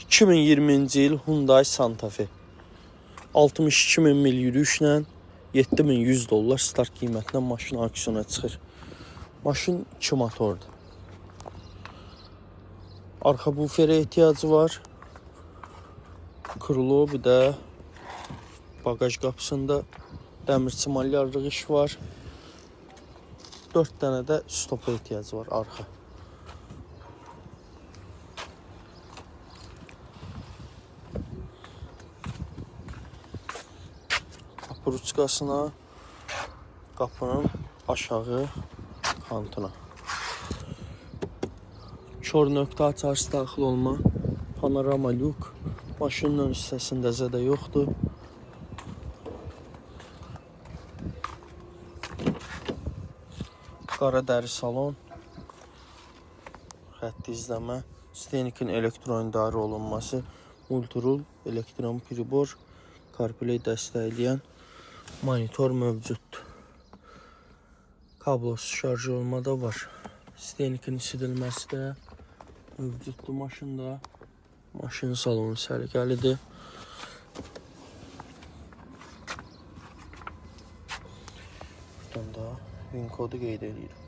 2020-ci il Hyundai Santa Fe. 62 min mil yürüyüşlə 7100 dollar start qiymətinə maşın auksyona çıxır. Maşın 2 motordur. Arxa buferə ehtiyacı var. Krilo, bir də bagaj qapısında dəmirçi malyarlıq iş var. 4 dənə də stopa ehtiyacı var arxa. Qapı ruçkasına, qapının aşağı kantına. Kör nöqtə açarsı daxil olma, panorama lük, maşının ön hissəsində zədə yoxdur. Qara dəri salon, xətti izləmə, Stenikin elektron idarə olunması, multirul, elektron pribor, CarPlay dəstəkləyən monitor mövcuddur. Kablosuz şarj olma da var. Stenikin isidilməsi də mövcuddur maşında. Maşının salonu səliqəlidir. Buradan da VIN kodu qeyd edirik.